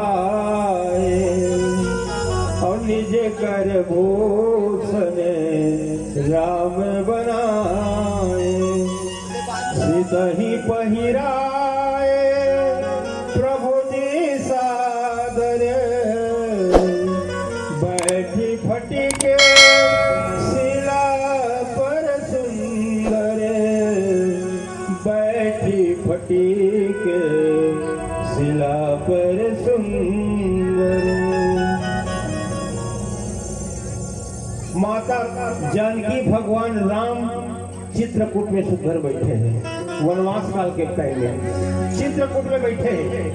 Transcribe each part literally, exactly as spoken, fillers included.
आए, और निज कर भूषण राम बनाए। सितहि पहिराए प्रभु दीसादर, बैठी फटिके शिला पर सुंदर। बैठी फटिके शिला पर सुंदर। माता जानकी भगवान राम चित्रकूट में सुघर बैठे हैं, वनवास काल के टाइम में चित्रकूट में बैठे हैं।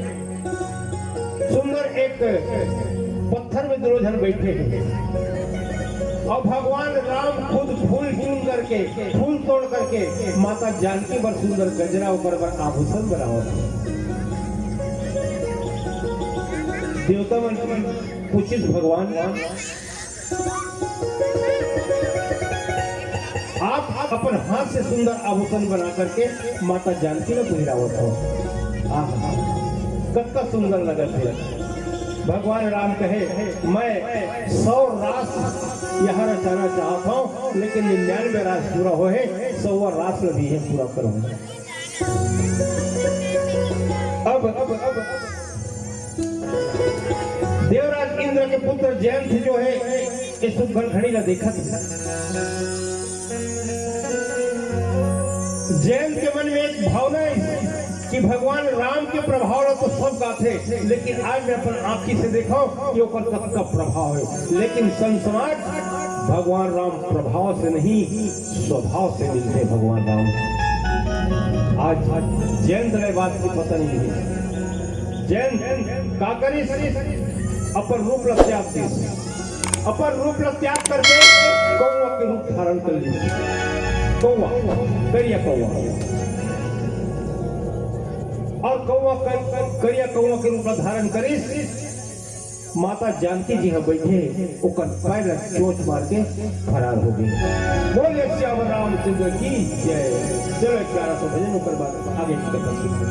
सुंदर एक पत्थर में दोनों झन बैठे हैं और भगवान राम खुद फूल चुन करके, फूल तोड़ करके माता जानकी बर सुंदर गजरा, ओकर बर आभूषण बनावत हैं। देवता मन पूछिस, भगवान, आप अपन हाथ से सुंदर आभूषण बना करके माता जानकी ला पहिरावत हो। आहा, कतका सुंदर लगत हे। भगवान राम कहे, मैं सौ रास यहाँ रचाना चाहत हूँ, लेकिन निन्यानवे रास पूरा होहे, सौवा रास ला भी पूरा करूँगा। अब, अब, अब, अब देवराज इंद्र के पुत्र जयंत जो है, ये सुघर घड़ी ला देखत हे। जयंत के मन में एक भावना है कि भगवान राम के प्रभाव ला तो सब गाथे, लेकिन आज मैं अपन आँखी से देखा कि ओकर कतका प्रभाव है। लेकिन संत समाज, भगवान राम प्रभाव से नहीं, स्वभाव से मिलथे भगवान राम। आज जयंत ला ए बात के पता नहीं है। जयंत का करिस? अपन रूप ला त्याग दिस। अपन रूप ला त्याग करके कौवा के रूप धारण कर लिस। कौवा, करिया कौवा। और कौवा कर, करिया कौवा के रूप ला धारण करिस। माता जानकी जी ह बइठे, ओकर पैर ला चोंच मार के फरार हो गे। बोलिए सियावर रामचंद्र की जय। चलो, एक प्यारा सा भजन, ओकर बाद आगे की कथा सुनबो।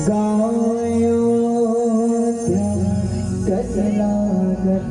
गाँव अयोध्या कति लागत